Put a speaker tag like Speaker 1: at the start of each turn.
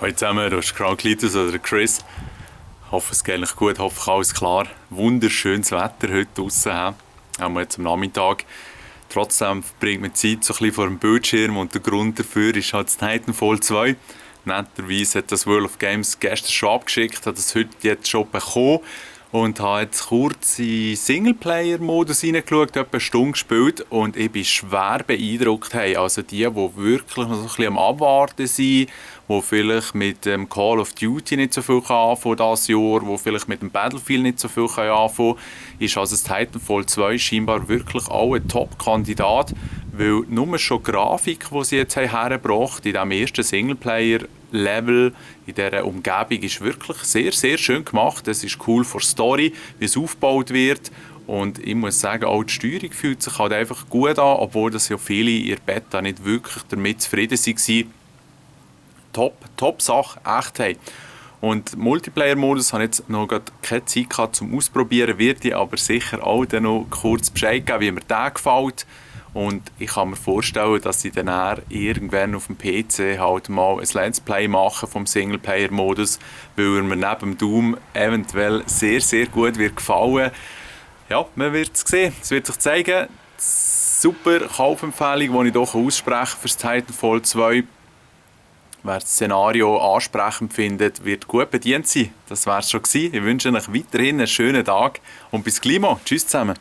Speaker 1: Hallo zusammen, du bist Kranklitus oder Chris. Ich hoffe, es geht euch gut, ich hoffe, alles klar. Wunderschönes Wetter heute draussen haben wir jetzt am Nachmittag. Trotzdem verbringt man Zeit so ein bisschen vor dem Bildschirm und der Grund dafür ist halt das Titanfall 2. Netterweise hat das World of Games gestern schon abgeschickt, hat das heute jetzt schon bekommen und habe jetzt kurz in Singleplayer-Modus reingeschaut, etwa eine Stunde gespielt und ich bin schwer beeindruckt. Hey, also die wirklich noch so ein bisschen am Abwarten sind, die vielleicht mit dem Call of Duty nicht so viel anfangen dieses Jahr, die vielleicht mit dem Battlefield nicht so viel anfangen ist also das Titanfall 2 scheinbar wirklich auch ein Top-Kandidat, weil nur schon die Grafik, die sie jetzt hergebracht haben, in diesem ersten Singleplayer-Level, in dieser Umgebung, ist wirklich sehr, sehr schön gemacht. Es ist cool für die Story, wie es aufgebaut wird. Und ich muss sagen, auch die Steuerung fühlt sich halt einfach gut an, obwohl das ja viele in ihrer Beta nicht wirklich damit zufrieden waren. Top Sache, echt. Hey. Und Multiplayer-Modus habe ich jetzt noch keine Zeit gehabt zum Ausprobieren, werde ich aber sicher auch dann noch kurz Bescheid geben, wie mir der gefällt. Und ich kann mir vorstellen, dass ich dann irgendwann auf dem PC halt mal ein Let's Play mache vom Singleplayer-Modus, weil er mir neben dem Doom eventuell sehr, sehr gut wird gefallen. Ja, man wird es sehen, es wird sich zeigen. Super Kaufempfehlung, die ich doch ausspreche für das Titanfall 2. Wer das Szenario ansprechend findet, wird gut bedient sein. Das war es schon gewesen. Ich wünsche euch weiterhin einen schönen Tag und bis gleich mal. Tschüss zusammen.